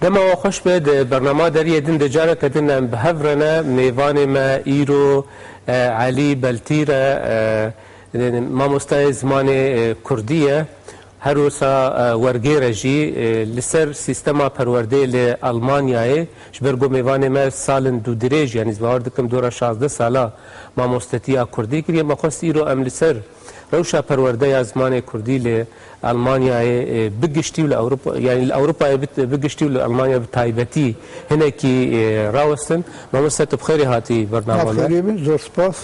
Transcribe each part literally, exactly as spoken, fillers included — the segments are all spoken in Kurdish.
Dema we xweş be, di bernama deriyê din de careke din em bi hev re ne. Mêvanê me îro, e, Elî Beltîr e, e, mamostayê zimanê, e, kurdî ye. Her wisa, e, wergêr e jî, e, li ser sîstema perwerdeyê li Almanyayê, ji ber ku mêvanê me salin dûdirêj, yanî ez bawer dikim dora şazdeh sala mamostetiya kurdî kiriye. Me xwest îro em li ser rewşa perwerdeya zimanê kurdî li Almanyayê, e, bi giştî û li Ewropa, yanî li Ewropayê bi, bi giştî û li Almanya bi taybetî hinekî, e, rawestin. Mamoste, tu bi xêrê hatî bernama me. Xêrê be, zor spas.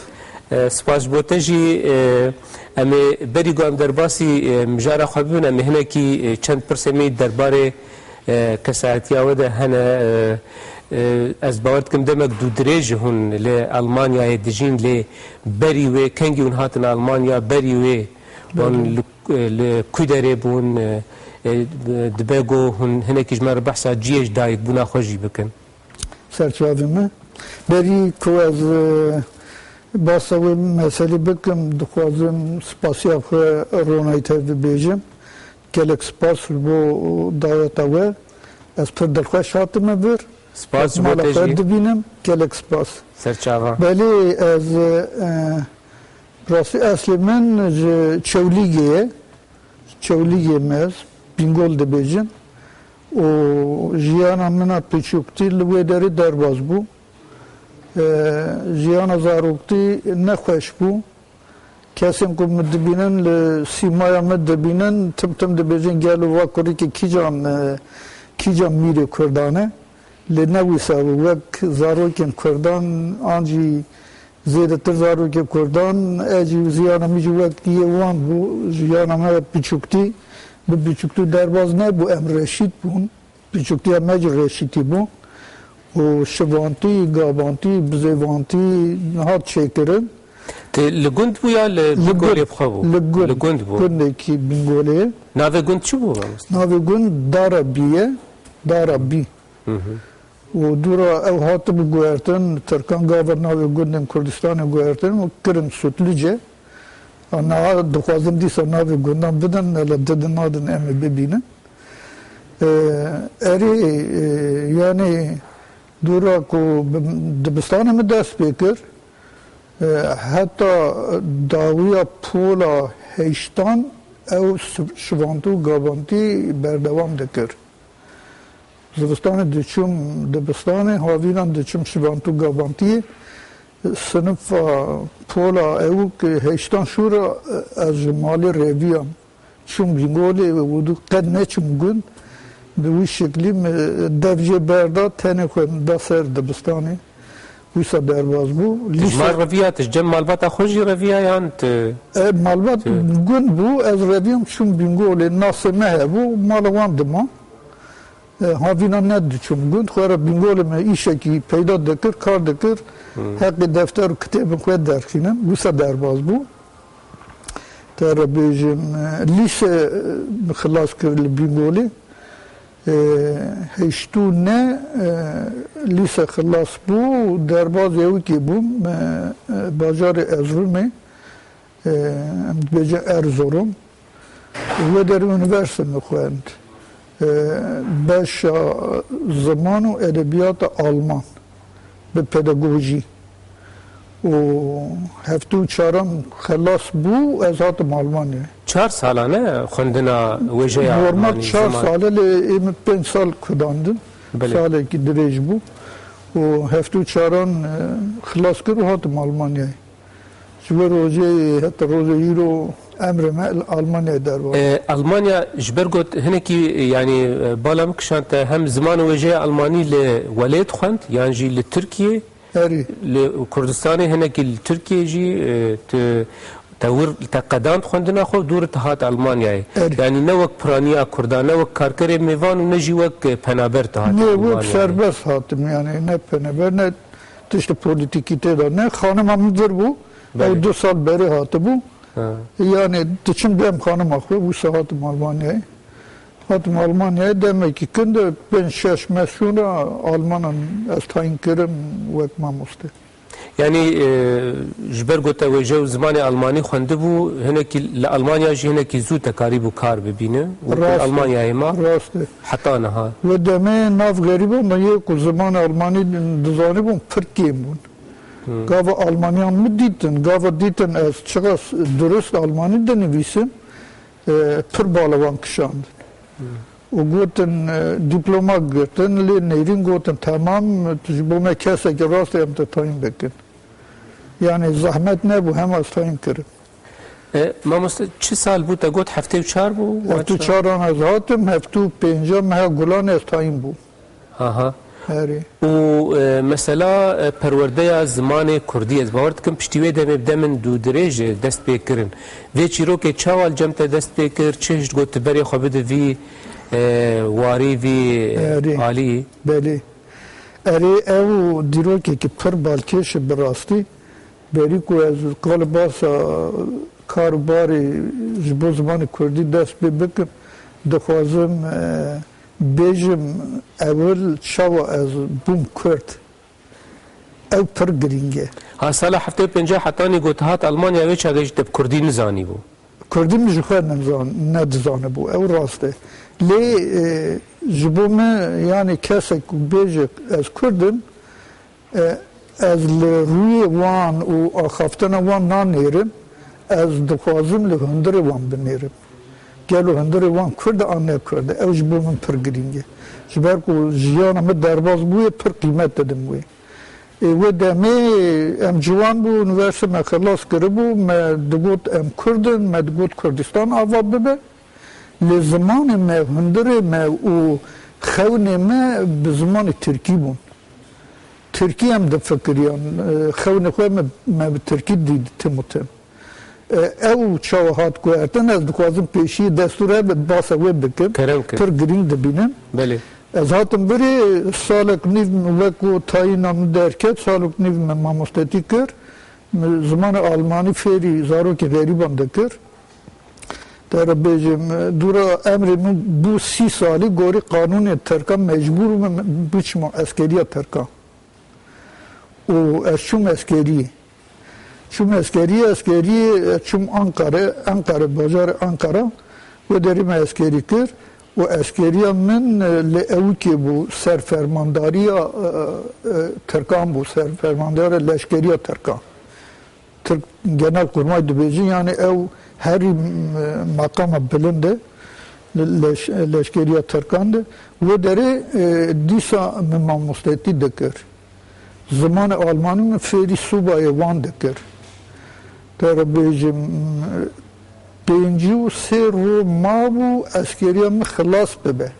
E, spas ji bo te jî, e, em ê berî ku em derbasî, e, mijara xwe bibin, em ê hinekî, e, çend pirsê me derbarê, e, kesayetiya we de hene. E, e, ez bawer dikim demek dûdirêj hûn li Almanyayê dijîn, lê berî wê, kengî hûn hatin Almanya, berî wê hûn Belê. li, e, li ku derê bûn, e, e, dibe ku hûn hinekî ji me re behsa cihê ji dayikbûna xwe jî bikin. Serçavê me. Berî ku ez, e, basa wê meselê bikim, dixwazim spasiya xwe Ronayî te bibêjim. Gelek spas ji bo daweta we. Ez pir dilxweş hatime vir. Spas ji bo mala te xwe jî. Dibînim. Gelek spas. Serçava. Belê ez, e, rastî eslê min ji Çewlîgê ye. Çewlîgê me ez Bîngol dibêjin. Û jiyana min a piçûktî li wê derê derbas bû. E, jiyana zaroktî nexweş bû. Kesên ku min dibînin, li sîmaya min dibînin, tim tim dibêjin, gelo va kurikê kîjan, e, kîjan mîrê Kurdan e? Lê ne wisa bû, wek zarokên Kurdan an jî zêdetir zarokê Kurdan, e jî ziyana min jî wek yê wan bû, jiyana me piçûktî, bi piçûktî derbas nebû, em reşîd bûn. Piçûktiya me jî reşîtî bû û şivantî, gabantî, bizêvantî hat çêkirin. Te li gund bû ya li Li Bîngolê gund, bi xwe bû? Li gund, Li gund bû. Gundekî Bîngolê. Navê gund çi bû, mamoste? Navê gund Dara Bî ye, Dara Bî. Hı hı. Û dûra ew hatibû guhertin, Tirkan gava navê gundên Kurdistanê guhertin û kirin Sutluce. A niha dixwazin dîsa navê gundan bidin, hele didin nadin em ê bibînin. E, erê, e, yanî dûra ku bi, dibistanê min dest pê kir, e, heta dawiya pola heştan ew si-, şivantî û gabantî berdewam dikir. Zivistanê diçûm dibistanê, havînan diçûm şivantî û gabantiyê. Sinifa pola ewk heştan şûra ez ji malê reviyam. Çûm Bîngolê û dû qet neçûm gund. Bi wî şeklî min dev jê berda, tenê xwe min da ser dibistanê. Wisa derbas bû. Tu ji mal reviya, tu ji cem malbata xwe jî reviya yan tu? E, malbat gund bû, ez reviyam çûm Bîngolê, nasê me hebû, mala wan dima. E, havîna nediçûm gund, xwe re Bîngolê me îşekî peyda dikir, kar dikir. Hmm. Heqê defter û kitêbên xwe derxînim, wisa derbas bû. Te re bêjim, e, lîse, e, xilas kir li Bîngolê. E, heştû ne, e, lîse xilas bû, derbazê ewkê bûm, e, e, bajarê Erzurumê, e, em dibêjin Erzurum. Wê derê unîversîte min xwend. E, beşa ziman û edebiyata Alman bi pedagojî. Û heftê û çaran xelas bû, ez hatim Almanyayê. Çar sala ne xwendina wêjeya Almanî, çar sal e, lê ê min pênc sal kudandin. Belê. Salekî dirêj bû. Û heftê û çaran, e, xilas kir û hatim Almanyayê. Ji wê rojê heta rojê îro emrê me li Almanyayê derbas. E, Almanya ji ber got hinekî, yanî, e, bala min kişand te hem ziman û wêjeya Almanî li welêt xwend, yan jî li Tirkiyê? Erê. Li Kurdistanê hinekî li Tirkiyê jî, e, tu, te wir, te qedand xwendina xwe û dûr te hat Almanyayê. Erê. Yanî ne wek piraniya Kurdan, ne wek karkerê mêvan û ne jî wek, e, penaber te hat Almanyayê. Nê, wek serbest hatim, yanî ne penaber, ne tiştê polîtîkî tê de, ne xanima min vir bû, Belê. Ew du sal berê hatibû. Ha. Yanî diçim dem xanima xwe, wisa hatim Almanyayê. Hatim Almanyayê demekî kin de pênc şeş meh şûna Almanan ez tayîn kirim wek mamoste. Yanî, e, ji ber ku te wêje û zimanê almanî xwendibû, hinekî li Almanya jî hinekî zû te karîbû kar bibîne û tu li Rast e. Almanyayê ma Rast e. Heta niha. Wê demê nav xerîban de yê ku zimanê almanî dizanibûn pir kêm bûn. Hmm. Gava almaniyan min dîtin, gava dîtin ez çiqas durist almanî dinivîsim, e, pir bala wan kişandin. Hmm. Û gotin, e, dîploma girtin, lê nêrîn gotin, temam, tu ji bo me kesekî rast em te tayîn bikin. Yanî zehmet nebû, hema ez tayîn kirim. E, mamoste, çi sal bû te got heftê û çar bû? Heftê û çar an ez hatim, heftê û pênc meha Gulanê ez tayîn bûm. Aha. Herê. Û, e, mesela, e, perwerdeya zimanê kurdî, ez bawer dikim piştî wê demê bi demin dû dirêj e dest pê kirin. Vê çîrokê çawa li cem te dest pê kir? Çi hişt got tu berê xwe bide vî, e, warî, vî, e, Herê. Alî? Belê. Erê, ew dîrokekî pir balkêş e bi rastî. Berî ku ez qal basa kar û barê ji bo zimanê kurdî dest pê bikim, dixwazim, e, bêjim ewil çawa ez bûm kurd. Ew pir girîng e. Ha, sala heftê û pênc hetanî got hat Almanya, wê çaxê jî te bi kurdî nizanîbû. Kurdî min ji xwe nizan-, nedizanibû. Ew rast e. Lê, e, ji bo me, yanî kesek ku bêje ez kurd im, e, ez li rûyê wan û axaftina wan nanêrim, ez dixwazim li hundirê wan binêrim. Gelo hundirê wan kurd e an ne kurd e? Ew ji bo min pir girîng e. Ji ber ku jiyana min derbas bûye, pir qîmet didim wê. Ê, wê demê em ciwan bû, unîversîte me xilas kiribû, me digot em kurd in, me digot Kurdistan ava bibe. Lê zimanê me, hundirê me û xewnê me bi zimanê tirkî bûn. Tirkî em difikiriyan, e, xewnê xwe me, me bi tirkî dît tim û tim. E, ew çawa hat guhertin, ez dixwazim pêşî destûr hebe basa wê bikim. Kerem kir. Pir girîng dibînim. Belê. Ez hatim birî salek nîv min wek ku tayîna min derket, salek nîv min mamostetî kir. Min zimanê almanî fêrî zarokê xerîban dikir. Te re bêjim, dûra emrê min bû sî salî, gorî qanûnê Tirkan mecbûr bûm biçima eskeriya Tirkan. Û ez çûm eskeriyê. Çûm eskeriyê, eskeriyê, e, çûm Ankara, Ankara, bajarê Ankara, wê derê me eskerî kir û eskeriya min, e, li Ewikê bû, ser fermandariya, e, e, Tirkan bû, ser fermandariya leşkeriya Tirkan. Tirk Genelkurmay dibêjin, yanî ew herî, e, meqama bilind e, li leş-, leşkeriya Tirkan de. Wê derê, e, dîsa min mamostetî dikir. Zimanê almanî min fêrî sûbayê wan dikir. Te re bêjim, pêncî û sê roj mabû eskeriya min xilas bibe.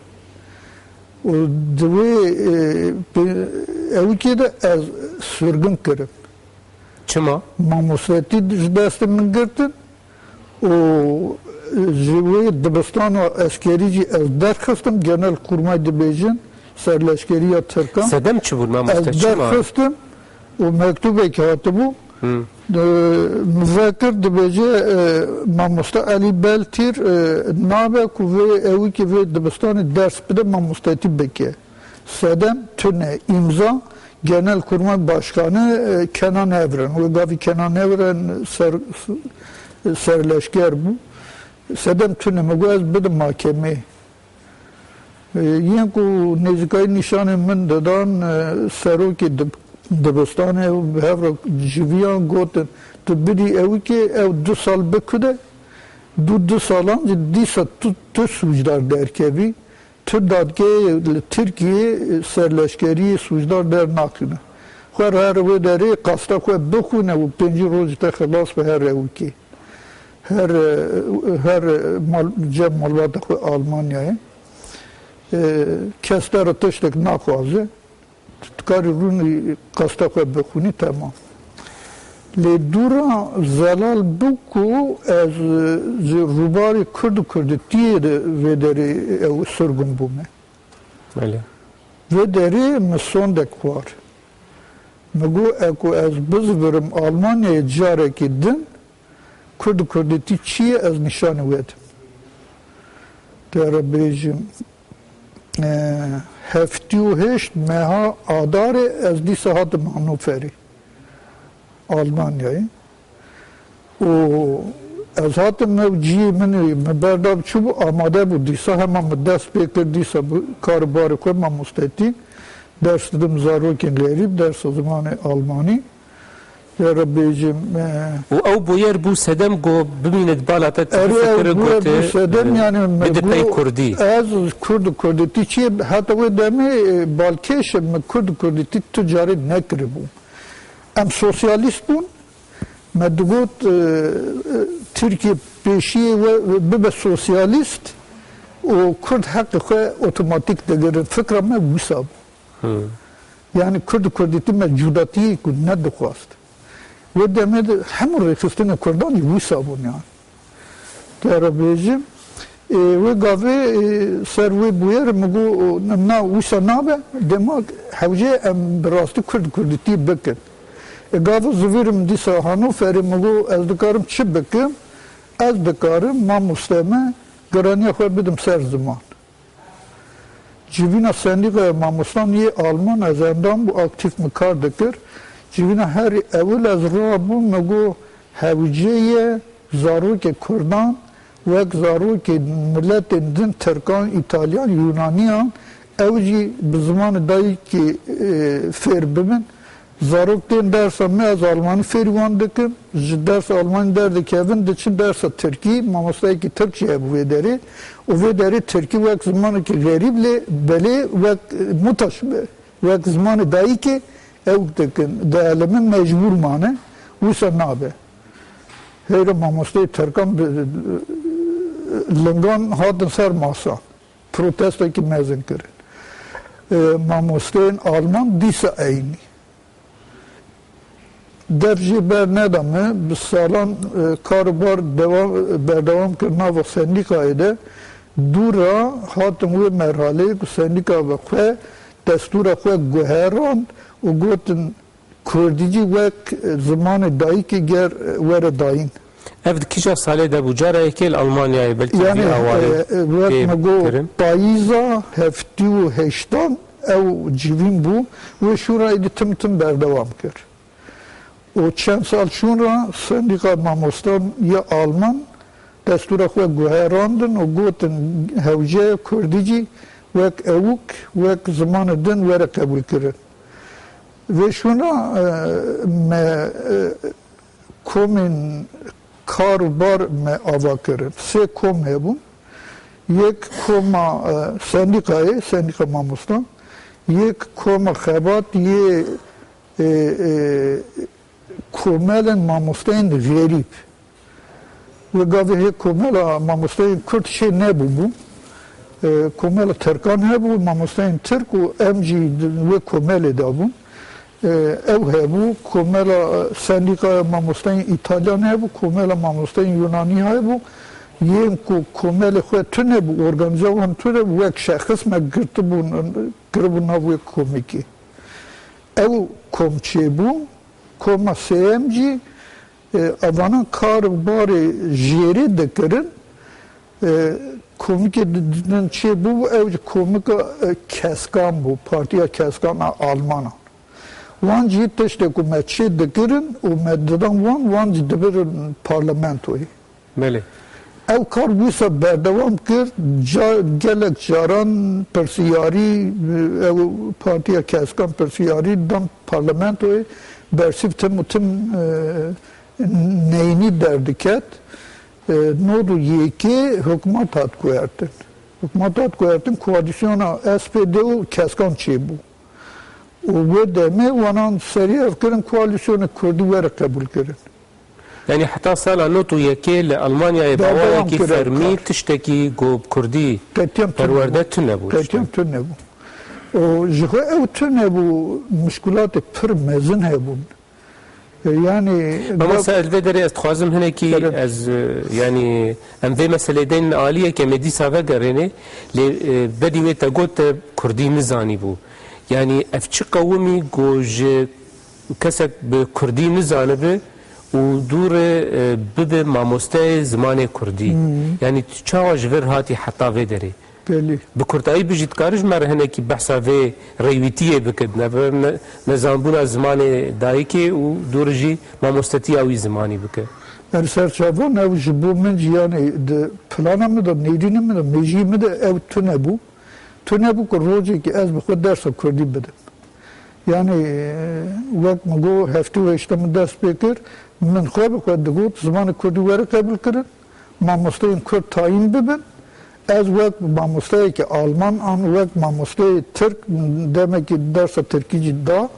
Û di wê, e, pê-, ewikê de ez sirgin kirim. Çima? Mamostetî ji destê min girtin. Û ji wê dibistana eskerî jî ez derxistim, Genelkurmay dibêjin, serleşkeriya Tirkan. Sedem çi bû, mamoste, çima? Ez derxistim û mektûbekî hatibû. Hı. E, min vekir dibêje, e, mamoste Elî Beltîr, e, nabe ku vê ewikî vê dibistanê ders bide, mamostetî bike. Sedem tune, îmza Genelkurmay Başkanı, e, Kenan Evren. Wê gavî Kenan Evren ser-, serleşker bû. Sedem tune, min got ez bidim mahkemê. E, yên ku nêzîkayî nîşanê min didan, e, serokê dib-, dibistanê û bi hev re civiyan gotin, tu bidî ewikê, ew du sal bikude, du, du salan jî dîsa tu, tu sûcdar derkevî. Tu dadgehê li Tirkiyê serleşkeriyê sûcdar dernaxîne. Xwe re her wê derê qasta xwe bixwîne û pêncî rojî te xilas be her ewikê. Her, her mal, cem malbata xwe Almanyayê. E, kes te re tiştek naxwaze. Tu dikarî rûnî qasta xwe bixwînî, temam. Lê dûra zelal bû ku ez ji rûbarê kurd û kurdîtiyê de vê derê ew sirgûn bûme. Belê. Vê derê min sondek xwar. Min got, e ku ez bizivirim Almanyayê carekî din, kurd û kurdîtî çi ye, ez nîşanî we dim. Te re bêjim, e, heftê û heşt meha Adarê ez dîsa hatim Hannoverê. Almanyayê. Û ez hatim, ew cihê min ê, min berda çûbû, amade bû dîsa, hema min dest pê kir, dîsa bi kar û barê xwe mamostetî ders didim zarokên xerîb, dersa zimanê almanî. Ya Rebbi bêjim, e, Û ew bûyer bû sedem ku bimîne di bala te, tu Erê, ew bifikire bû, ew gote, bû sedem, e, yani, me bide pey got, kurdî. Ez kurd û kurdîtî çi ye? Heta wê demê, e, balkêş e, me kurd û kurdîtî tu carê nekiribû. Em sosyalîst bûn, me digot, e, e, Tirkiye pêşiyê we bibe sosyalîst û kurd heqê xwe otomatîk digirin. Fikra me wisa bû. Hmm. Yani kurd û kurdîtî me cudatiyê ku nedixwast. Wê demê de hemû rêxistinên kurdan jî wisa bûn yani. Te re bêjim, e, wê gavê, e, ser wê bûyerê min got, na wisa nabe, dema hewce em bi rastî kurd û kurdîtî bikin. E, gava zivîrim dîsa Hanoverê min got, ez dikarim çi bikim? Ez dikarim mamoste me giraniya xwe bidim ser ziman. Civîna Sendîkaya Mamostan yê Alman ez endam bû, aktîf min kar dikir. Civîna herî ewil ez rabûm, min got, hewce ye zarokê kurdan wek zarokê miletên din, tirkan, îtalyan, yûnaniyan, ew jî bi zimanê dayikê, e, fêr bibin. Zarok tên dersa me, ez almanî fêrî wan dikim. Ji dersa almanî derdikevin, diçin dersa tirkî, mamostayekî tirk jî hebû vê derê. Û vê derê tirkî wek zimanekî xerîb lê belê wek, e, mutaş be. Wek zimanê dayikê ew dikin. Dielime mecbûr mane. Wisa nabe. Heyra mamosteyê tirkan bi, lingan hatin ser masa. Protestekî mezin kirin. E, mamosteyên alman dîsa eynî. Dev jê berneda me, bi salan, e, kar û bar dewam, berdewam kir nava sendîkayê de. Dû re hatin wê merhaleyê ku sendîka bi xwe destûra xwe guherand û gotin, Kurdî jî wek zimanê dayikê ger were dayîn. Ev di kîja salê de bû? Cara yekê li Almanyayê belkî Yani, vî awayî e, e, wek tê me got, kirin. Payîza heftê û heştan ew civîn bû, wê şûra êdî tim tim berdewam kir. Û çend sal şûn re Sendîka Mamostan ya Alman destûra xwe guherandin û gotin, hewce ye Kurdî jî wek ewk, wek zimanê din were qebûlkirin. Vê şûna, e, me, e, komên kar û bar me ava kirin. Sê kom hebûn. Yek koma, e, sendîkayê, sendîka mamostan. Yek koma xebat yê, e, e, komelên mamosteyên xerîb. Wê gavê hê komela mamosteyên Kurd çê nebûbû. E, komela Tirkan hebû, mamosteyên Tirk û em jî di wê komelê de bûn. E, ew hebû, komela, e, Sendîkaya Mamosteyên Îtalyan hebû, komela mamosteyên Yunanî hebû. Yên ku komelê xwe tune bû, organîza wan tune bû, wek şexis me girtibûn, kiribûn nav wê komekê. Ew kom çêbû, koma sêyem jî, e, evana kar û barê jêrê dikirin. E, komikê di-, di-, din çêbû, ew ji komika, e, Keskan bû, Partiya Keskan a Almanan. Wan jî tiştê ku me çê dikirin û me didan wan, wan jî dibirin parlamentoyê. Belê. Ew kar wisa berdewam kir, ca-, gelek caran pirsiyarî, ew Partiya Keskan pirsiyarî dan parlamentoyê, bersîv tim û tim, e, neyînî derdiket. E, nod û yekê hikûmet hat guhertin. Hikûmet hat guhertin, koalîsyona S P D û Keskan çêbû. Û wê demê wanan serî ev kirin koalîsyonê Kurdî were qebûlkirin. Yanî heta sala nod û yekê li Almanyayê bi Berdewam awayekî kir ev fermî kar. Tiştekî ku bi Kurdî Qetiyen tune perwerde bû. Tune bû işte. Qetiyen tune bû. Û ji xwe ew tune bû, muşkulatê pir mezin hebûn. E, yanî Mamoste, li vê derê ez dixwazim hinekî Tabii. ez, e, yanî em vê meselê deynin aliyê, em ê dîsa vegerênê, lê, e, berî wê te got te Kurdî nizanîbû. Yanî ev çi qewimî ku ji kesek bi Kurdî nizanibe û dû re, e, bibe mamosteyê zimanê Kurdî? Hmm. Yanî tu çawa ji vir hatî heta vê derê? Belê. Bi kurtayî bijî, dikarî ji me re hinekî behsa vê rêwîtiyê bike, ne, ne, nezanbûna zimanê dayikê û dûr jî mamostetiya wî zimanî bike? Ber ser çavan ew ji bo min jî, yanî di plana min de, nêrînê min de, mêjiyê min de ew tune bû. Tune bû ku rojekê ez bi xwe dersa kurdî bidim. Yanî, e, wek min got, heftê û heşt min dest pê kir, min xwe bi xwe digot, zimanê kurdî were qebûl kirin, mamosteyên kurd tayîn bibin. Ez wek mamosteyekî alman an wek mamosteyê tirk, demekî dersa tirkî jî da,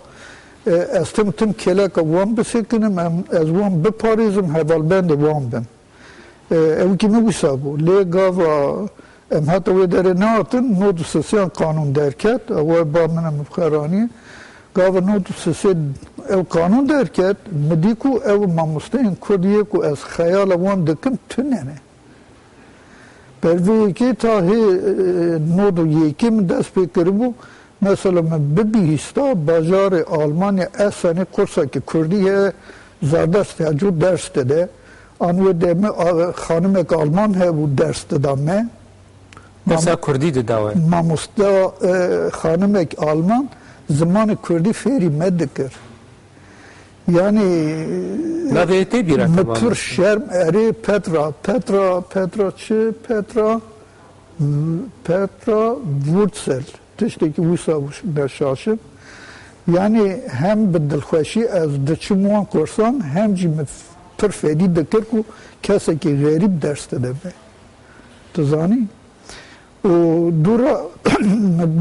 e, ez tim tim kêleka wan bisekinim, em, ez wan biparêzim, hevalbendê wan bim. E, ew kî min wisa bû. Lê gava em heta wê derê nehatin, nod û sisiyan qanûn derket, ew ba min em xwe ranî. Gava nod û sisê ew qanûn derket, min dî ku ew mamosteyên kurd yê ku ez xeyala wan dikim tune ne. Ber vê yekê ta hê, e, nod û yekê min dest pê kiribû. Mesela min bibihîsta bajarê Almanya Essenê kursakî kurdî heye, Zardest Heco ders dide. An wê demê, a, xanimek Alman hebû ders dida me. Dersa Mam-, kurdî dida we? Mamosta, e, xanimek Alman zimanê kurdî fêrî me dikir. Yanî, navê tê bîra min temamen pir şerm, erê Petra, Petra, Petra çi? Petra, Petra Wurzel. Tiştekî wisa bû, me şaşim. Yanî hem bi dilxweşî ez diçim wan kursan, hem jî min pir fedî dikir ku kesekî xerîb ders dide me. Tu zanî? Û dûra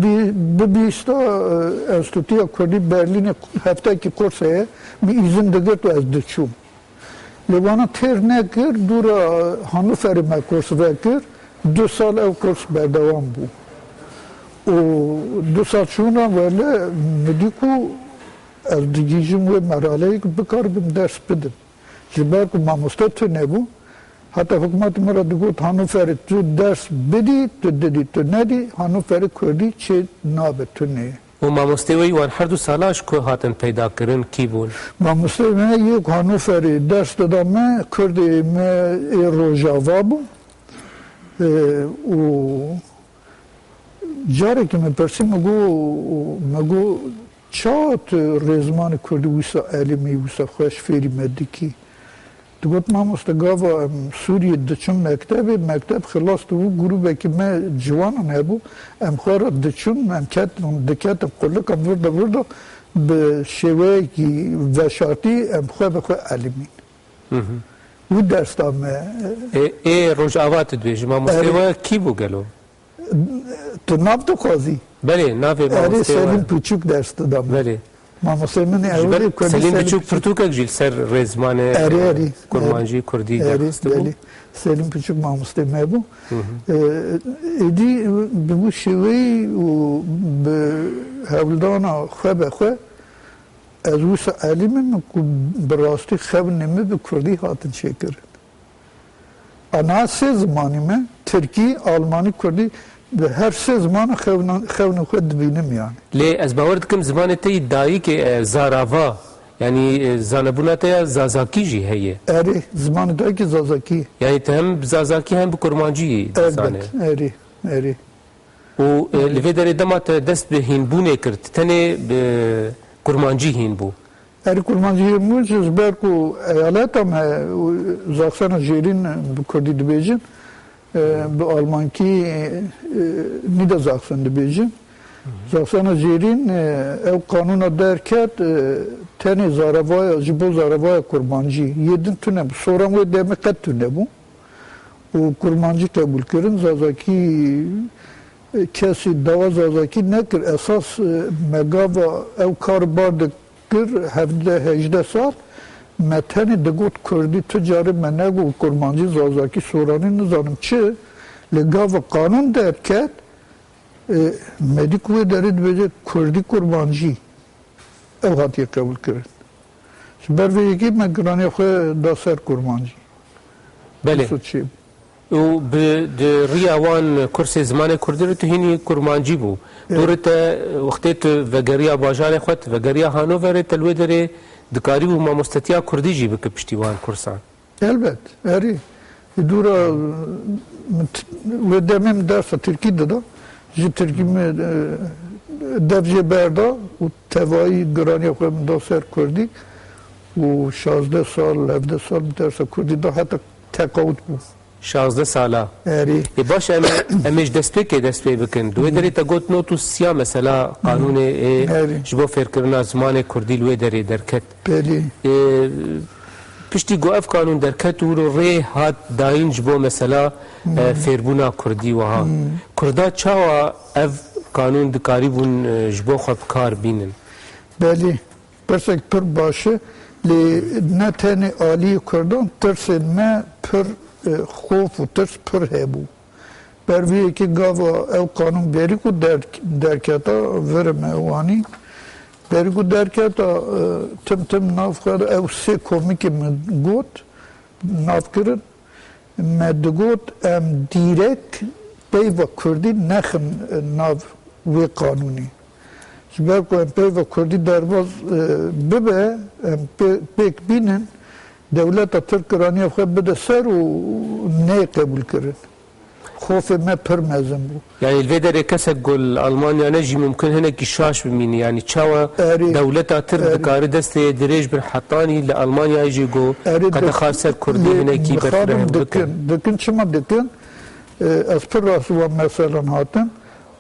bî-, bibîsta, e, Enstîtuya Kurdî Berlînê heftekî kurs heye, min îzin digirt û ez diçûm. Lê wana têr nekir, dûra Hannoverê me kurs vekir, du sal ew kurs berdewam bû. Û du sal çûna wele min dî ku ez digihîjim wê merhaleyê ku bikaribim ders bidim. Ji ber ku mamoste tune bû, heta hikûmetê me re digot, Hanûferê tu ders bidî, tu didî, tu nedî, Hanûferê kurdî çê nabe, tune ye. Û mamostê we yî wan her du sala ji ku hatin peyda kirin, kî bûn? Mamostê me yê ku Hanûferê ders dida me, kurdê me ê Rojava bû. Ê, û Carekî min pirsî, min got, min got, "Ça tu rêzmanê kurdî wisa elîmî, wisa xweş fêrî me dikî?" Digot, "Mamoste, gava em Sûriyê diçin mektebê, mekteb xilas dibû, grûbekî me ciwanan hebû, em xwe re diçûn, em ketin, diketin qulikan vir de vir de bi şêweyekî veşartî em xwe bi xwe elîmîn." Hı hı. Wî ders da me. Ê, ê Rojava tu dibêjî, mamostê Erê. we kî bû gelo? Tu nav dixwazî? Belê, navê Erê, mamostê Selîm we. Pûçûk ders dida min. Belê. Mamostê min ê Ji ber ewilî kurdî Selîm Selîm Pûçûk Pûçûk. pirtûkek jî li ser rêzmanê, Erê, e, erê, kurmancî, erê. kurdî Erê, derxistibû. Belê. Selîm Pûçûk mamostê me bû. Hı hı. E, êdî bi wî şêweyî û bi hewldana xwe be xwe, ez wisa elîmî min ku bi rastî xewnê min bi kurdî hatin çêkirin. A niha sê zimanî me, tirkî, almanî, kurdî, bi her sê zimana xewnan-, xewnê xwe dibînim yani. Lê ez bawer dikim zimanê te yî dayikê, e, zarava, yanî, e, zanebûna te ya zazakî jî heye. Erê, zimanê dayikê zazakî ye. Yanî tu hem bi zazakî hem bi kurmancî dizane. Elbet, erê, erê. Û, e, Erê. li vê derê dema te dest bi hînbûnê kir, tu tenê bi kurmancî hîn bû? Erê, kurmancî hîn bû, ji ber ku eyaleta me, û Zaxsena Jêrîn bi kurdî dibêjin, e, bi almankî, e, Niedersachsen dibêjin. Zaxsena Jêrîn, e, ew qanûna derket, e, tenê zaravaya, ji bo zaravaya kurmancî. Yê din tune bû. Soran wê demê qet tune bû. Û kurmancî qebûl kirin, zazakî, e, kesî dawa zazakî nekir. Esas, e, me gava ew kar bar dikir, hevdeh hejdeh sal, me tenê digot kurdî, tu carê me negot kurmancî, zazakî, soranî, nizanim çi. Lê gava qanûn derket, e, me dî ku wê derê dibêje kurdî kurmancî. Ew hatiye qebûl kirin. Ji ber vê yekê me giraniya xwe da ser kurmancî. Belê. Wisa çêbû. Û bi, di riya wan kursê zimanê kurdî re tu hînî kurmancî bû. Evet. Dû re te wextê tu vegeriya bajarê xwe, tu vegeriya Hanoverê, te li wê derê dikarîbû mamostetiya kurdî jî bike piştî wan kursan. Elbet, erê. Dûra min t- wê demê min dersa tirkî dida. Ji tirkî min e, dev jê berda û tevayî giraniya xwe min da ser kurdî û şazdeh sal, hevdeh sal min dersa kurdî da heta teqawit bû. Şazdeh sala. Erê. Ê baş, em ê, em ê ji destpêkê dest pê bikin. Di wê derê te got not û sisiya mesela qanûnê ê Erê. ji bo fêrkirina zimanê kurdî li wê derê derket. Belê. Ê, piştî ku ev qanûn derket û wilo rê hat dayîn ji bo mesela e, fêrbûna kurdî wiha. Kurda çawa ev qanûn dikarîbûn e, ji bo xwe bi kar bînin? Belê. Pirsek pir baş e, lê ne tenê aliyê kurdan tirsên me pir e, xof û tirs pir hebû. Ber vê yekê gava ew qanûn berî ku der- derketa, vir me ew anî. Berî ku derketa e, tim tim nav xwe de ew sê komikê min got, nav kirin. Me digot em dîrek peyva kurdî nexin nav wê qanûnê. Ji ber ku em peyva kurdî derbas e, bibe, em pê- pêk bînin, dewleta Tirk giraniya xwe bide ser û neyê qebûl kirin. Xofê me pir mezin bû. Yani li vê derê kesek ku li Almanya ne jî mumkin hinekî şaş bimîne. Yani çawa Erê, dewleta Tirk erê. dikare destê dirêj bin hetanî li Almanyayê jî ku Erê, qedexa ser kurdî lê hinekî mixabin berfireh bikin. Dikin, dikin çima dikin? E, ez pir rast wan meselan hatim.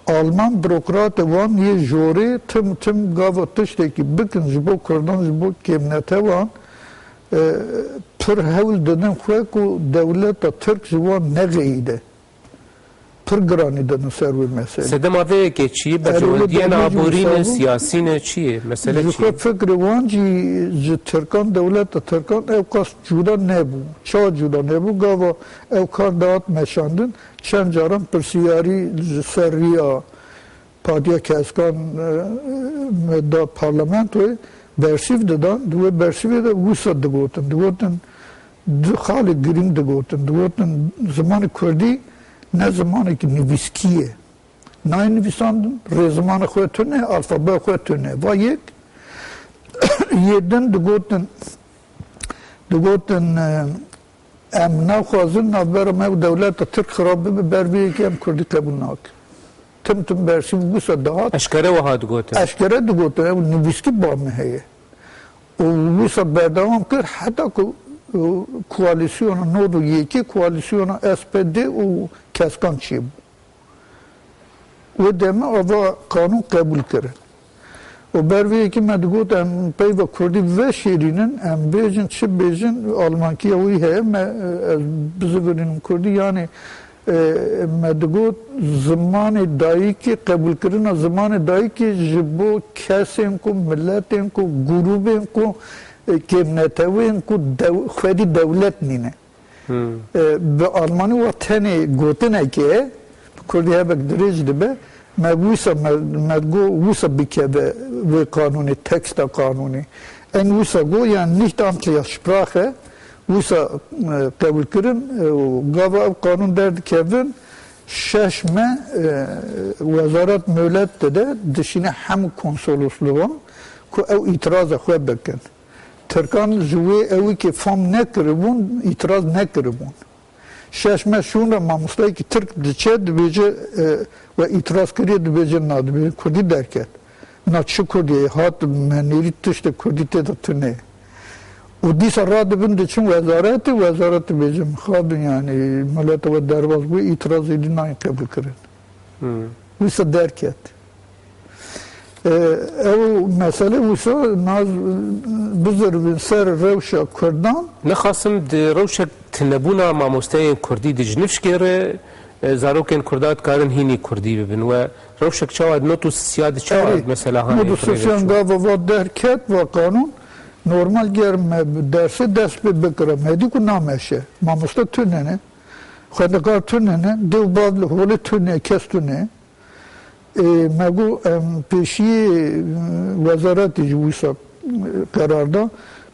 Alman burokratê wan yê jorê tim tim gava tiştekî bikin ji bo kurdan, ji bo kêmnete wan, e, pir hewl didin xwe ku dewleta Tirk ji wan nexeyîde. Pir giranî didin ser wê meselê. Sedema vê yekê çi ye? Erê, wê Berjewendiyên demê jî aborî ne, wisa bû. Siyasî ne, çi ye? Mesele Ji çi xwe ye? Fikr wan jî ji Tirkan, dewleta Tirkan ew qas cuda nebû. Çawa cuda nebû? Gava ew kar dihat meşandin, çend caran pirsiyarî ji ser riya Partiya Keskan e, me da parlamentoyê bersîv didan. Di wê bersîvê de wisa digotin. Digotin du xalê girîng digotin. Digotin zimanê kurdî ne zimanekî nivîskî ye. Nayê nivîsandin, rêzimana xwe tune, alfabeya xwe tune. Va yek, yê din digotin, digotin e, em naxwazin navbera me û dewleta Tirk xirab bibe, ber vê yekê em kurdî qebûl nakin. Tim tim bersîv wisa dihat. Eşkere wiha digotin. Eşkere digotin, ew nivîskî ba me heye. Û wisa berdewam kir heta ku e, koalîsyona nod û yekê, koalîsyona S P D û Keskan çêbû. Wê demê ava qanûn qebûl kirin. Û ber vê yekê me digot em peyva kurdî veşêrînin, em bêjin çi bêjin, almankiya wî heye, me, ez bizivirînim kurdî, yanî e, me digot zimanê dayikê, qebûlkirina zimanê dayikê ji bo kesên ku, miletên ku, grûbên ku, e, kêmnetewên ku dew- xwedî dewlet nîne. E, bi almanî wa tenê gotineke, bi kurdî hebek dirêj dibe, me wisa me, me got wisa bikeve wê qanûnê, teksta qanûnê. En wisa got, yani nicht amtliche Sprache, wisa e, qebûl kirin e, û gava ew qanûn derdikevin, şeş me e, wezaret mewlet dide, dişîne hemû konsolosluğan ku ew îtiraza xwe bikin. Tirkan ji wê ewikê fam nekiribûn, îtiraz nekiribûn. Şeş me şûn re mamosteyekî Tirk diçe, dibêje, e, we îtiraz kiriye, dibêje na, dibêje Kurdî derket. Na çi Kurdî ye? Hat me nêrî tiştê Kurdî tê de tune ye. Û dîsa radibin diçin wezaretê, wezaret dibêje mixabin, yani mileta we derbas bû, îtiraz êdî nayên qebûl kirin. Wisa derket. E, ew mesele wisa naz bizirvin ser rewşa Kurdan. Nexasim di rewşek tunebûna mamosteyên Kurdî di ji nifşkê re, e, zarokên Kurda dikarin hînî Kurdî bibin we rewşek çawa di not û sisiya di çawa Erê, mesela hanê nod û sisiyan rewşa? Gava va derket va qanûn, normal ger me bi dersê dest pê bikira, me dî ku nameşe. Mamoste tune ne, xwendekar tune ne, dê û bav li holê tune, kes tune. Ê, me got, em pêşiyê, e, wezaretê ji wisa, e, qerar da,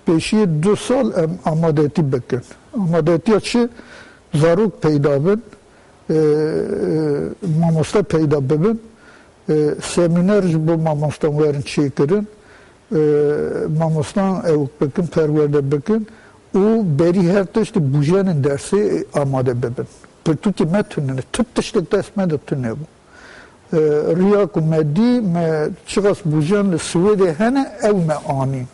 pêşiyê du sal em amadetî bikin. Amadetiya çi? Zarok peyda bin, e, e, mamoste peyda bibin, e, semîner ji bo mamostan werin çêkirin, e, mamostan ewk bikin, perwerde bikin û berî her tiştî bûjenên dersê amade bibin. Pirtûkê me tune ne. Tu tiştek dest me de tune bû. E, riya ku me dî, me çiqas bûjen li Swêdê hene, ew me anîn.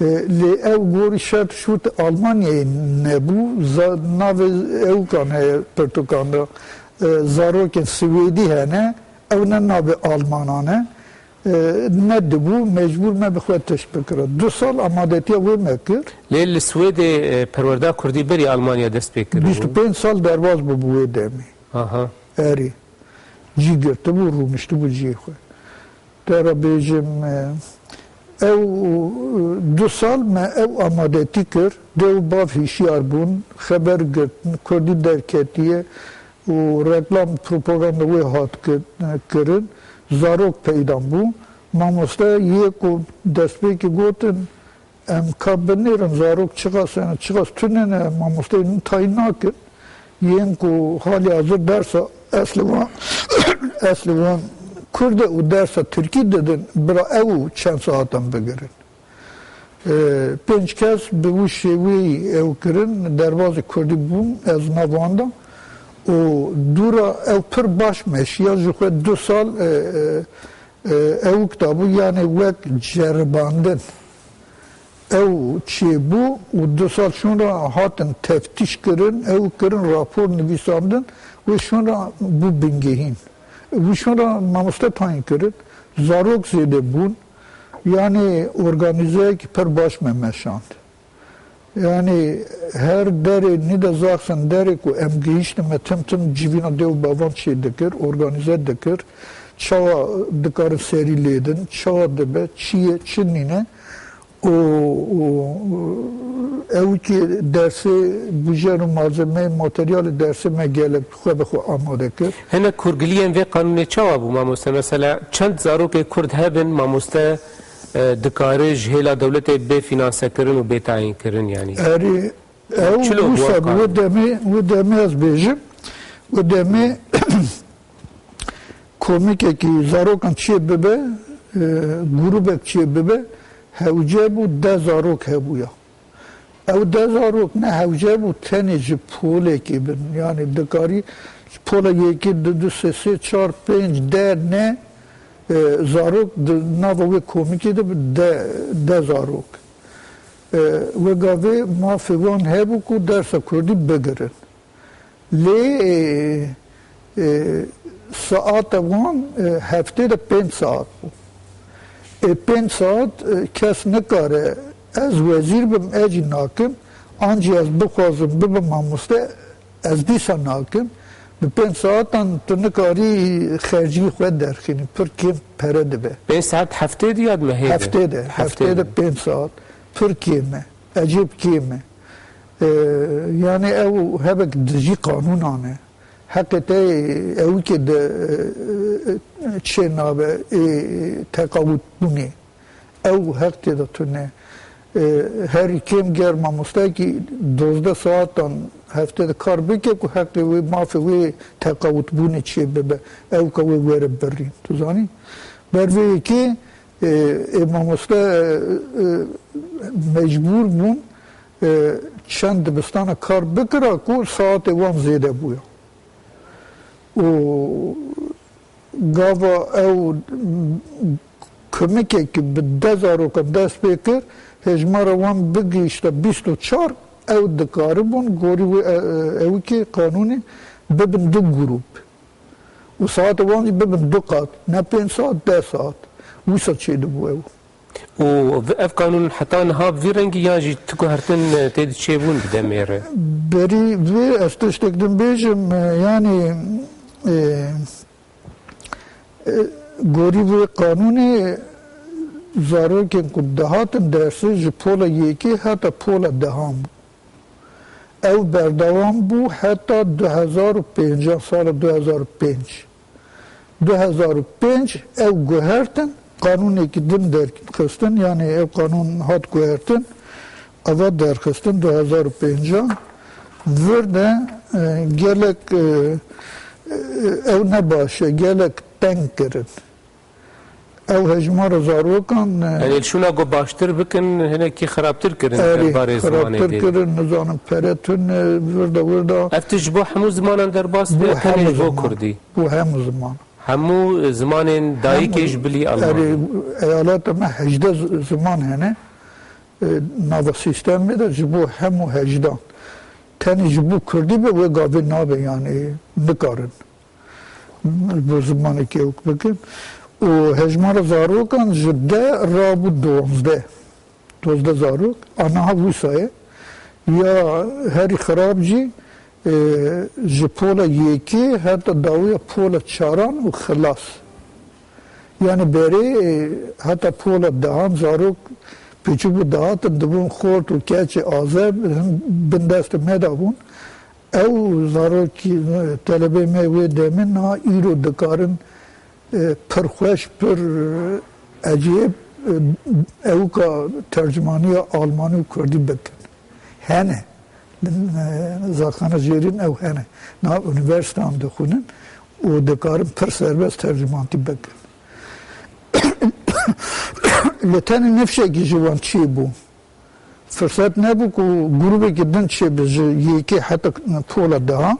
E, lê ew gorî şert şût Almanyayê nebû. Za-, navê ewikan heye pirtûkan de. E, zarokên Swêdî hene, ew ne navê Almanan e. E, nedibû, mecbûr me bi xwe tişt bikira. Du sal amadetiya wê me kir. Lê li Swêdê, e, perwerda kurdî berî Almanya dest pê kiribû. Bîst û pênc sal derbas bû bi wê demê. Aha. Erê. Cî girtibû, rûniştibû cihê xwe. Te re bêjim, e, ew, e, du sal me ew amadetî kir. Dê û bav hişyar bûn, xeber girtin, kurdî derketiye û reklam, propaganda wê hat kir-, kirin. Zarok peydan bû. Mamoste yê ku destpêkê gotin, em ka binêrin, zarok çiqas hene, çiqas tune ne, mamosteyên min tayîn nakin. Yên ku halî hazir dersa eslê wan, eslê wan Kurd e û dersa Tirkî didin, bira ew çend saetan bigirin. E, pênc kes bi wî şêweyî ew kirin, derbazê Kurdî bûn, ez nav wan de. Û dûra ew pir baş meşiya, ji xwe du sal, e, e, e, ewk dabû, yanê wek ceribandin ew çêbû û du sal şûn re hatin teftîş kirin, ew kirin, rapor nivîsandin, wê şûn re bû bingehîn. Wî şûn re mamoste tayîn kirin, zarok zêde bûn, yanî organîzeyekî pir baş me meşand. Yanî her derê Niedersachsen, derê ku em gihîştime, tim tim civîna dê û bavan çê dikir, organîze dikir. Çawa dikarin serî lêdin, çawa dibe, çi ye, çi nîne. Û, û, û ewkî dersê bûjer û malzemeyê, materyalê dersê me gelek xwe bi xwe amade kir. Hinek kurgiliyên vê qanûnê çawa bû, mamoste? Mesela çend zarokê Kurd hebin, mamoste, e, dikare ji hêla dewletê bê finansekirin û bê tayînkirin, yanî? Erê, ew Çilo wisa bi wê demê, wê demê ez bêjim, wê demê komîkekî zarokan çê bibe, e, grûbek çê bibe, hewce bû deh zarok hebûya. Ew deh zarok ne hewce bû tenê ji polekê bin. Yanî dikarî ji pola yekê, du, du, sê, sê, çar, pênc, deh, ne, e, zarok di nava wê komîkê de bi deh, deh zarok. E, wê gavê mafê wan hebû ku dersa kurdî bigirin. Lê, e, e, saeta wan, e, heftê de pênc saet bû. Ê pênc saet, e, kes nikare, ez wezîr bim, ez jî nakim, an jî ez bixwazim bibim mamoste, ez dîsa nakim. Bi pênc saetan tu nikarî xercî xwe derxînî, pir kêm pere dibe. Pênc saet heftê de ya di mehê de? Heftê de, heftê de pênc saet. Pir kêm e, ecêb kêm e. E, yanî ew hebek dijî qanûnan e. Heqê te ewikê de, e, e, çê nabe, ê teqawutbûnê. Ew heq tê de tune. E, herî kêm ger mamostekî dozdeh saetan heftê de kar bike ku heqê wê, mafê wê teqawutbûnê çê bibe. Ew ka wê were birîn. Tu zanî? Ber vê yekê, e, ê mamoste, e, e, mecbûr bûn, e, çend dibistana kar bikira ku saetê wan zêde bûya. Û gava ew kumikekî bi deh zarokan dest pê kir, hêjmara wan bigihîşte bîst û çar, ew dikaribûn gorî wê, e, e, ewikê qanûnê bibin du grûp. Û saeta wan jî bibin du qat, ne pênc saet, deh saet. Wisa çêdibû ew. Û v-, ev qanûn heta niha bi vî rengî yan jî ti guhertin, e, tê di çêbûn bi demê re? Berî vê ez tiştek din bêjim, e, yanî, e, e, gorî vê qanûnê zarokên ku dihatin dersê ji pola yekê heta pola dehan bû. Ew berdewam bû heta du hezar û pênc, sala du hezar û pênc. Du hezar û pênc ew guhertin, qanûnekî din derxistin, yanî ew qanûn hat guhertin, ava derxistin du hezar û pênc. Vir de, e, gelek, e, e, ew ne baş e, gelek teng kirin. Ew hejmara zarokan, e, Yanî li şûna ku baştir bikin, hinekî xirabtir kirin erê, derbarê zimanê xirabtir dê. Kirin, nizanim pere tune, wirda wirda. Ev tişt ji bo hemû zimanan derbas bû, tenê ji bo ziman. Kurdî? Bû hemû ziman. Hemû zimanên dayikê ji bilî Almanî. Erê, eyaleta me hejdeh z-, ziman hene. E, nava sîstemê de ji bo hemû hejdan. Tenê ji bo Kurdî be, wê gavê nabe, yanî nikarin. Bo zimanekî ewk bikin. Û hejmara zarokan ji deh rabû duwazdeh. Duwazdeh zarok. A niha wisa ye. Ya herî xirab jî, e, ji pola yekê heta dawiya pola çaran û xilas. Yanî berê, e, heta pola dehan zarok piçûk bû dihatin, dibûn xort û keçê azeb, hin bin destê me de bûn. Ew zarokî, e, telebê me wê demê niha îro dikarin, e, pir xweş, pir, e, ecêb, e, ewka tercimaniya almanî û kurdî bikin. Hene. Li, e, zarxana jêrîn ew hene. Niha unîversîteyan dixwînin û dikarin pir serbest tercimantî bikin. Li tenê nifşekî ji wan çêbû. Firset nebû ku grûbekî din çêbe ji yekê heta pola deha,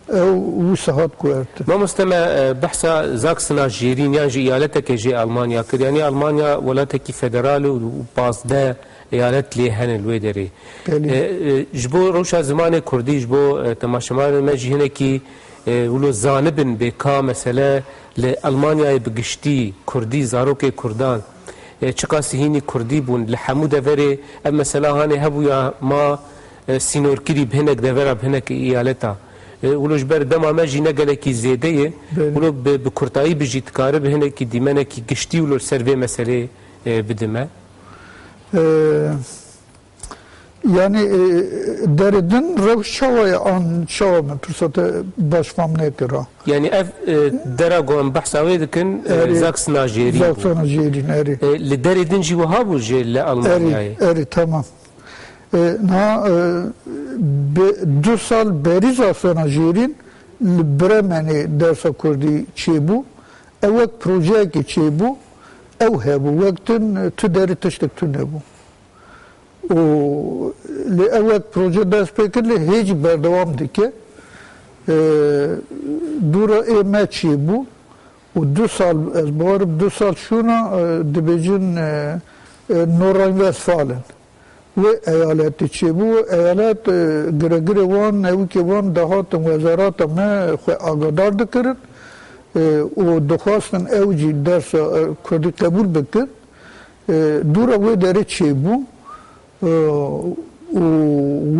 ew wisa hat guhertin. Mamoste me, e, behsa Zaksina Jêrîn yan jî eyaletekê jê Almanya kir. Yanî Almanya welatekî federal û pazdeh eyalet lê hene li wê derê. Belê. E, e, ji bo rewşa zimanê kurdî, ji bo, e, temaşevanên me jî hinekî, e, wilo zanibin bê ka mesele li Almanyayê bi giştî kurdî, zarokê kurdan, e, çiqasî hînî kurdî bûn. Li hemû deverê ev mesela hanê hebû ya ma, e, sînorkirî bi hinek devera, bi hinek eyaleta. E, wilo ji ber dema me jî ne gelekî zêde ye, Belê. Wilo bi, bi kurtayî bi jî dikare bi hinekî dîmenekî giştî wilo li ser vê meselê, e, bidime. E, Yanî, e, derê din rewş çawa ye an çawa, min pirsa te baş fam nekira. Yanî ev, e, dera ku em behsa wê dikin, e, Erê, Zaksina Jêrîn bû. Zaksina Jêrîn, erê. E, li derê din jî wiha bû jê li Almanyayê? Erê, erê, tamam. E, niha, e, bi, du sal berî Zaksina Jêrîn li Bremenê dersa kurdî çêbû. Ew wek projeyekê çêbû, ew hebû. Wek din, e, tu derê tiştek tune bû. Û lê ew wek proje dest pê kir, lê hê jî berdewam dike. E, dûra ê me çêbû û du sal, ez bawerim du sal şûna, e, dibêjin, e, e, Nordrhein-Westfalen. Wê eyaletê çêbû, wê eyalet, e, giregirê wan, newikê wan dihatin wezarata me xwe agadar dikirin, e, û dixwastin ew jî dersa, e, kurdî qebûl bikin. E, dûra wê derê çêbû, e, û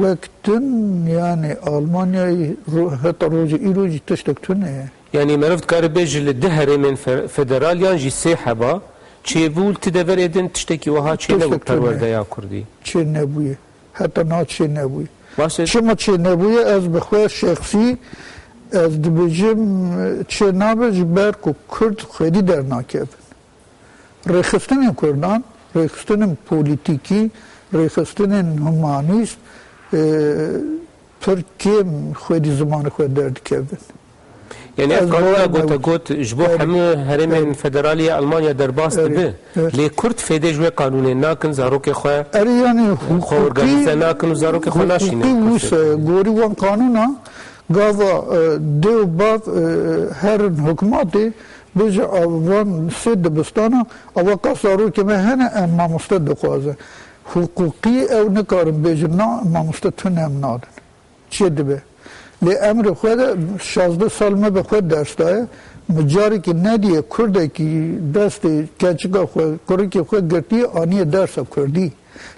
wek din, yanî Almanyayê ro-, heta rojê îro jî tiştek tune ye. Yanî meriv dikare bêje li du herêmên fe-, federal yan jî sê heba çêbû, li ti deverê din tiştekî wiha çênebû, tiştek tune, perwerdeya kurdî? Çênebûye. Heta niha çênebûye. Baş e. Çima çênebûye? Ez bi xwe şexsî ez dibêjim çênabe ji ber ku kurd xwedî dernakevin. Rêxistinên kurdan, rêxistinên polîtîkî, rêxistinên humanîst, e, pir kêm xwedî zimanê xwe derdikevin. Yanî ev qanûna ku te got, ji bo hemû herêmên federalî ya Almanya derbas dibe, lê kurd fêdê ji wê qanûnê nakin, zarokê xwe, erê, yanî, xwe organîze nakin û zarokê xwe naşînin. Wisa gorî wan qanûna gava, e, dê û bav, e, herin hikûmetê, bêje, a, van sê dibistana, a, weka zarokê me hene, em mamoste dixwazin. Hiqûqî ew nikarin bêjin, na, mamoste tune em nadin. Çê dibe. Lê emrê xwe de şazdeh sal me bi xwe ders daye. Min carekî nediye kurdekî destê keçika xwe, kurikê xwe girtiye, aniye dersa kurdî.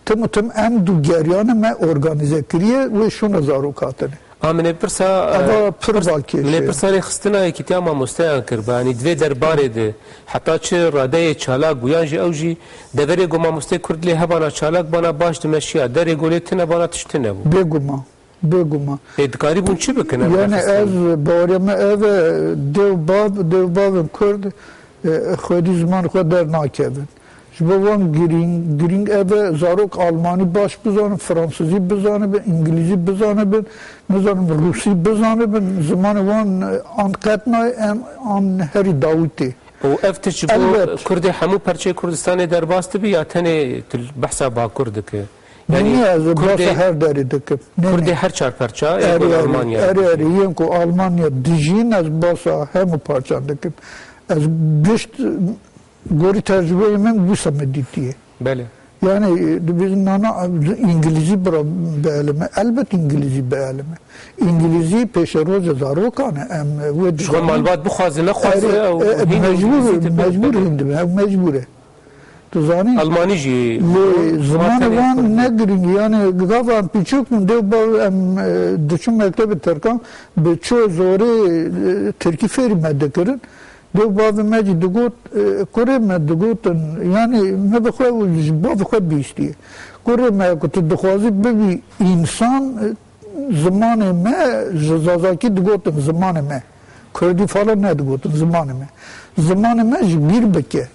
Tim û tim em dûgeriyane me organîze kiriye, wê şûna zarok hatine. A, min ê pirsa, eva, e, pir balkêş e. Min ê pirsa rêxistina yekîtiya mamosteyan kir, yanî di vê derbarê de heta çi radeyê çalak bû, yan jî ew jî deverê ku mamosteyê kurd lê hebana çalak bana baş dimeşiya, derê ku lê tune bana tişt tune bû? Bêguman, bêguman. Ê, dikarîbûn çi bikin ev rêxistin? Yanî ez baweriya me ev e, dê û bav, dê û bavên kurd, e, xwedî ziman xwe dernakevin. Ji bo wan girîng, girîng ev e, zarok almanî baş bizanin, fransizî bizanibin, îngilîzî bizanibin, nizanim rûsî bizanibin, zimanê wan, e, an qet nayê, em, an herî dawî tê. Û ev tişt ji bo Elbet. Kurdê hemû perçeyê Kurdistanê derbas dibe ya tenê tu behsa Bakur dike? Yanî Niye ez Kurdê, behsa her derê dikim? Ne, Kurdê ne. Her çar perça ê Erê, gol erê, Almanya erê, dike. Erê, yên ku Almanya dijîn ez behsa hemû parçan dikim. Ez gişt gorî tecrübeyê min wisa me dîtiye. Belê. Yani, e, biz nana, İngilizî bira bielime. Elbet İngilizî bielime. İngilizî pêşeroja zarokan e. Em, e, wê Ji xwe dizanin. Malbat bixwaze nexwaze Erê, ew e, hîn mecbur, İngilizî dibe. Mecbur Belê. Hîn dibe. Ew mecbur e. Tu zanî? Almanî jî Lê zimanê wan ne girîng e. Yani, gava em piçûk bûn, dê bav em, e, diçûn mektebê Tirkan, bi ço zorê, e, Tirkî fêrî me dikirin. Dê bavê me jî digot, e, kurê me digotin, yani me bi xwe û ji bavê xwe bihîstiye. Kurê me ku tu dixwazî bibî însan, e, zimanê me, ji Zazakî digotin zimanê me. Kurdî falan nedigotin, zimanê me. Zimanê me ji bîr bike.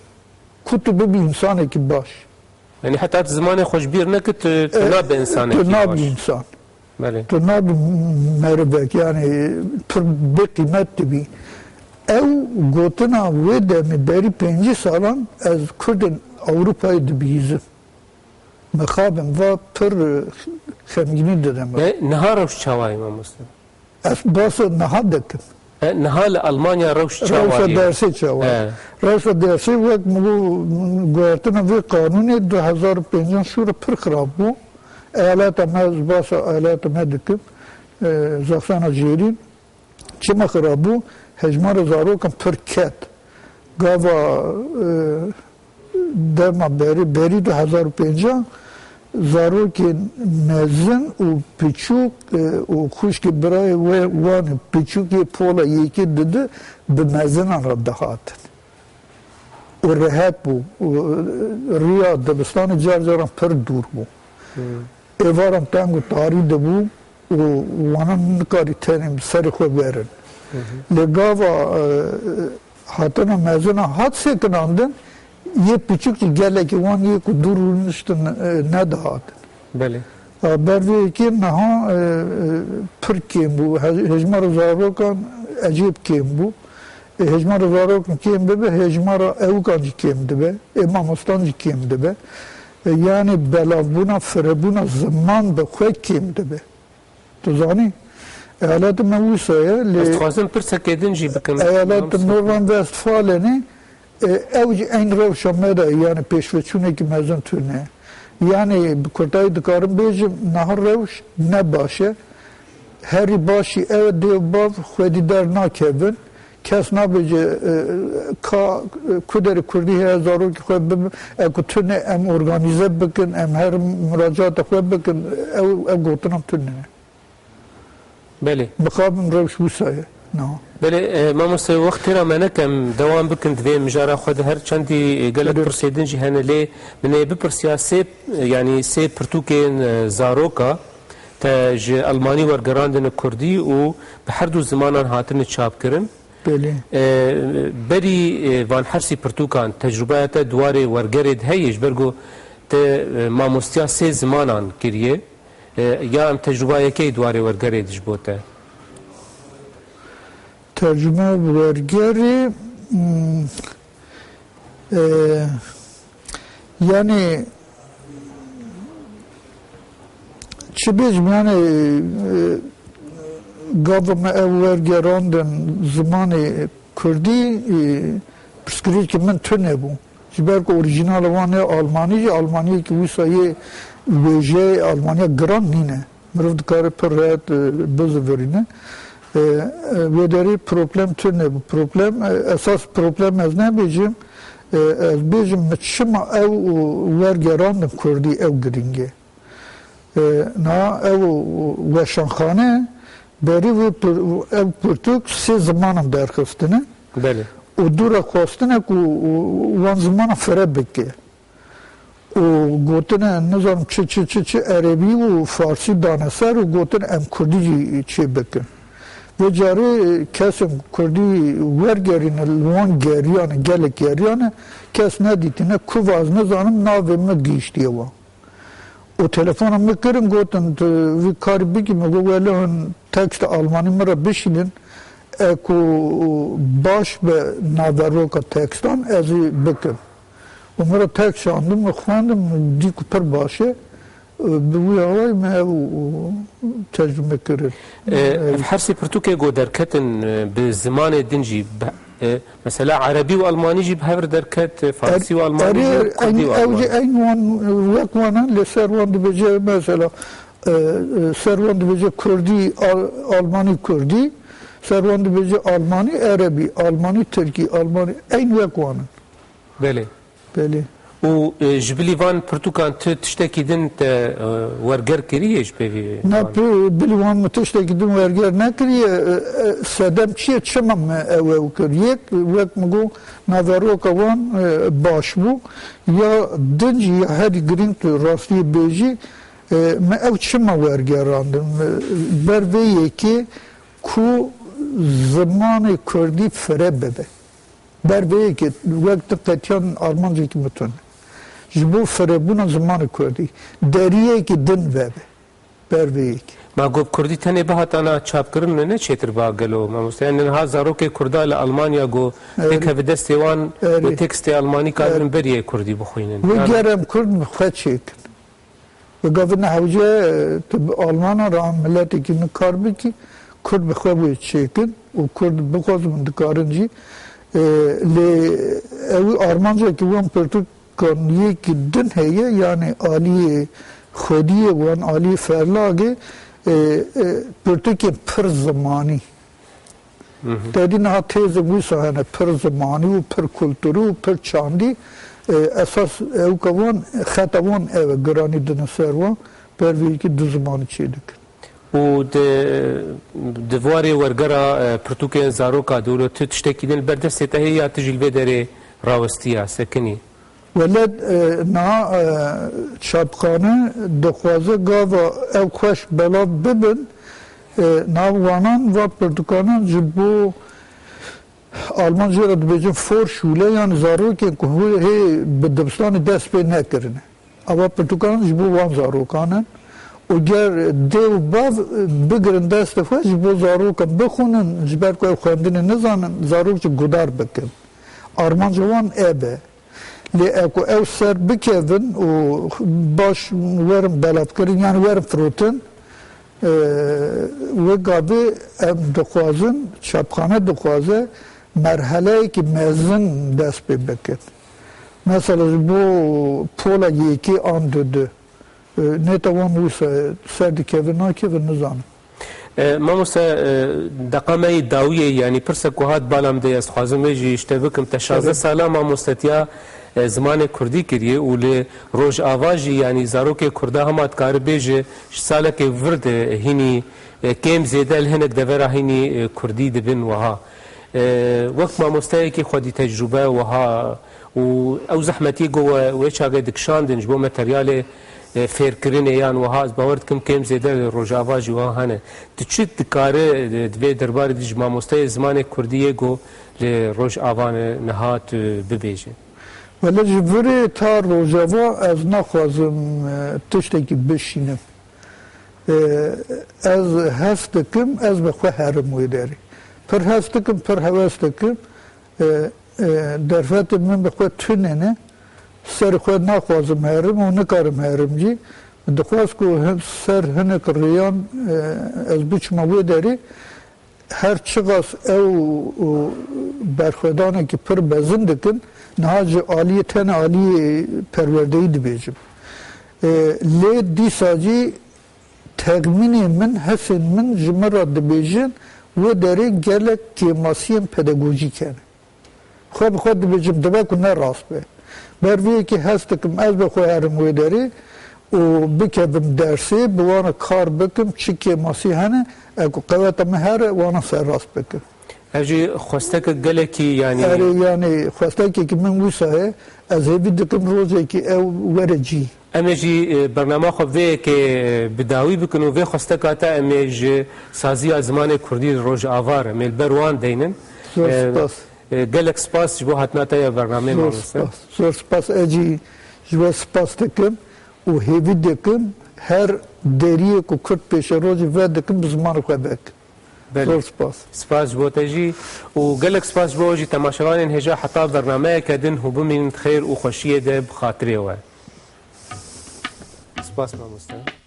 Ku tu bibî însanekî baş. Yanî heta tu zimanê xwe ji bîr nekî, tu, tu E, nabe însanekî tu nabî baş. Însan. Belê. Tu nabî merivek, yani pir bê qîmet dibî. Ew gotina wê demê berî pêncî salan ez Kurdên Ewropayê dibihîzim. Mixabin va pir xemgînî dide min. E, niha rewş çawa ye mamoste? Ez basa niha dikim. E, niha li Almanya rewş çawa Rewşa ye? Dersê çawa ye? E. Rewşa dersê wek min got, guhertina vê qanûnê du hezar û pêncan şûra pir xirab bû. Eyaleta me, ez basa eyaleta me dikim. E, Zaxsana Jêrîn. Çima xirab bû? Hejmara zarokan pir ket. Gava, e, dema berî, berî du hezar û pêncan zarokên mezin û piçûk, e, û xwişkê birayê wê wan piçûkê pola yekê didi bi mezinan re dihatin. Û rehet bû. Û, e, riya dibistanê car caran pir dûr bû. Hmm. Êvaran teng û tarî dibû û wana nikarî tenê bi serê xwe werin. Hı hı. Lê gava, e, hatina mezina hat sekinandin, yê piçûk jî gelekî wan yê ku dûr rûniştin, e, nedihatin. Belê. Ya ber vê yekê niha, e, e, pir kêm bû. He-, hejmara zarokan ecêb kêm bû. E, hejmara zarokan kêm bibe, hejmara ewikan jî kêm dibe. Ê mamostan jî kêm dibe. E, yani belavbûna, firebûna ziman bi xwe kêm dibe. Tu zanî? Eyaletê me wisa ye, lê Ez dixwazim pirsekê din jî bikim. Eyalet Nordrhein-Westfalenê, e, ew jî eyn rewşa me de, yani pêşveçûnekî mezin tune. Yani bi kurtayî dikarim bêjim, niha rewş ne baş e. Herî başî ew e, dê û bav xwedî dernakevin. Kes nabêje, e, ka, e, ku derê kurdî heye zarokê xwe bibin, e, ku tune em organîze bikin, em her muracata xwe bikin, ew, ev gotinan tune ne. Belê. Mixabin rewş wisa ye. No. Belê, e, mamoste, wext têra me neke, em dewam bikin, divê mijara xwe de her çendî, e, gelek Belê. Pirsê din jî hene, lê min ê bipirsiya sê, e, yanî sê pirtûkên, e, zaroka te ji Almanî wergerandine Kurdî û bi her du zimanan hatine çapkirin. Belê. E, berî, e, van her sî pirtûkan tecrûbeya te di warê wergerê de heye, ji ber ku te, e, mamostiya sê zimanan kiriye, e, ya em tecrûba yekê di warê wergerê de ji bo te? Tercüme wergerê, hmm, e, yani Çi bêjim, yani, e, gava me ev wergerandin zimanê kurdî, e, pirsgirêkê min tune bû. Ji ber ku orîjînala wan ya almanî jî, almaniyekî wisa yê wêjeyê almaniya giran nîne. Mirov dikare pir rehet, e, bizivirîne. E, e, wê derê problem tune bû. Problem, e, esas problem ez nebêjim. E, ez bêjim, min çima ew wergerandin kurdî ew girîng e. E, niha ew weşanxane berî vê pir-, ev pirtûk sê zimanan derxistine. Belê. Û dû re xwestine ku wan zimanan fire bike. Û gotine, nizanim çi, çi, çi, çi erebî û farsî dane ser û gotin, em kurdî jî çê bikin. Vê carê kesên kurdî wergerîne, li wan geriyane, gelek geriyane, kes nedîtine, ku va ez nizanim navê min gihîştiye wan. Û telefona min kirin, gotin, tu vî karî bikî? Min got, wele hûn teksta almanî min re bişînin, e, ku baş be naveroka tekstan ez ê bikim. Û min re tekst şandim, min xwendim, min dî ku pir baş e. Bi wî awayî me ew tecrûme kirin. E, ev her sê pirtûkê ku derketin, e, bi zimanê din jî, bi, e, mesela erebî û almanî jî bi hev re derket, e, farsî û almanî jî, kurdî û ew jî almanî. Eyn wan wek wan in, lê ser wan dibêje mesela, e, e, ser wan dibêje kurdî, al-, almanî kurdî, ser wan dibêje almanî erebî, almanî tirkî, almanî eyn wek wan in. Belê. Belê. Û, e, ji bilî van pirtûkan tu tiştekî din te, e, werger kiriye ji pêvî Na van? Pi-, bilî wan min tiştekî din werger nekiriye. E, e, sedem çi ye? Çima me ew ew kir? Yek, wek min got, naveroka wan, e, baş bû. Ya din jî ya herî girîng tu rastiyê bêjî, e, me ew çima wergerandin? Me ber vê yekê ku zimanê kurdî fire bibe. Ber vê yekê wek tu qetiyan armancekî min tune. Ji bo firebûna zimanê kurdî, deriyekî din vebe. Ber vê yekê. Ma got kurdî tenê bihatana çapkirin ne çêtir ba gelo mamoste? Yani niha zarokê kurda li Almanya got Erê. Pêk hevi destê wan Erê. Got tekstê almanî karin Erê. Beriyê kurdî bixwînin. Wê Yani ger em kurd bi xwe çêkin. Bi gavina hewce, e, tu bi Almana re an miletekî nikar bikî, Kurd bi xwe bûye çêkin û Kurd bixwazin dikarin jî. E, lê ew armancekî wan pirtûkan yekî din heye, yanî aliyê xwediyê wan, aliyê ferlagê, e, e, pirtûkên pir zimanî. Hı hı. Te dî niha têzên wisa hene, pir zimanî û pir kulturî û pir çandî, e, esas ewka wan, xeta wan ev e, giranî didin ser wan, ber vê yekê du zimanî çêdikin. Û di, di warê wergera, e, pirtûkên zaroka dewlo tu tiştekî din li ber destê te heye ya tu jî li vê derê rawestiya, sekinî? Wele, e, niha, e, çapxane dixwaze gava ew xweş belav bibin, e, niha wanan va pirtûkanan ji bo Alman jê re dibêjin Vorschule, yanî zarokên ku hê bi dibistanê dest pê nekirine. Ava pirtûkanan ji bo wan zarokan in. Û ger dê û bav bigirin destê xwe ji bo zarokan bixwînin, ji ber ku ew xwendinê nizanin, zarok jî guhdar bikin. Armanca wan ev e. Lê ew ku ew ser bikevin û baş werin belavkirin, yanî werin firotin, e, wê gavê em dixwazin, çapxane dixwaze merheleyekî mezin dest pê bikin. Mesela ji bo pola yekê an dudu. E, nêta wan wisa ser dikevin, nakevin, nizanim. E, mamoste, e, deqa me yê dawiyê, yanî pirsek ku hat bala min de, ez dixwazim wê jî ji te bikim. Te şazdeh Tabii. sala mamostetiya, e, zimanê kurdî kiriye û li Rojava jî, yanî zarokê kurda hema dikare bêje, ji salekê vir de hînî, e, kêm zêde li hinek devera hînî, e, kurdî dibin wiha. E, wek mamosteyekî xwedî tecrûbe wiha û ew zehmetiyê ku we wê çaxê dikişandin ji bo materyalê, e, fêrkirinê yan wiha, ez bawer dikim kêm zêde li Rojava jî wiha hene. Tu çi dikare, e, di vê derbarê de ji mamosteyê zimanê kurdî yê ku li Rojava ne niha tu bibêje? Wele ji virê ta Rojava ez naxwazim, e, tiştekî bişînim. E, ez hez dikim, ez bi xwe herim wê derê. Pir hez dikim, pir hewes dikim. E, e, derfetên min bi xwe tune ne. Ser xwe naxwazim herim û nikarim herim jî. Dixwaz ku hin-, ser hinek rêyan, e, ez biçima wê derê. Her çiqas ew, û, berxwedanekî pir mezin dikin, niha ji aliyê, tenê aliyê perwerdeyî dibêjim. E, lê dîsa jî texmînê min, hesên min ji min re dibêjin, wê derê gelek kêmasiyên pedagojîk hene. Xwe bi xwe dibêjim, dibe ku ne rast be. Ber vê yekê hez dikim, ez bi xwe herim wê derê û bikevim dersê, bi wan re kar bikim, çi kêmasî hene, eku qeweta min here, wana serrast bikim. Ev jî xwestekek gelekî, yanî Erê, yanî xwestekekî min wisa ye, ez hêvî dikim rojekî ew were cî. Em ê jî, e, bernama xwe vê yekê, e, bi dawî bikin û vê xwesteka te em ê ji saziya zimanê kurdî li Rojava re em ê li ber wan deynin. Zor E, spas. e, gelek spas ji bo hatina te ya bernameyê Zor mamoste. spas. Zor spas. Ez jî ji we spas dikim û hêvî dikim her deriyê ku kurd pêşerojê vedikin bi zimanê xwe vekin. Belê. Zor spas. Spas ji bo te jî û gelek spas ji bo we jî temaşevanên hêja heta bernameyeke din hûn bimînin di xêr û xweşiyê de bi xatirê we. Spas mamoste.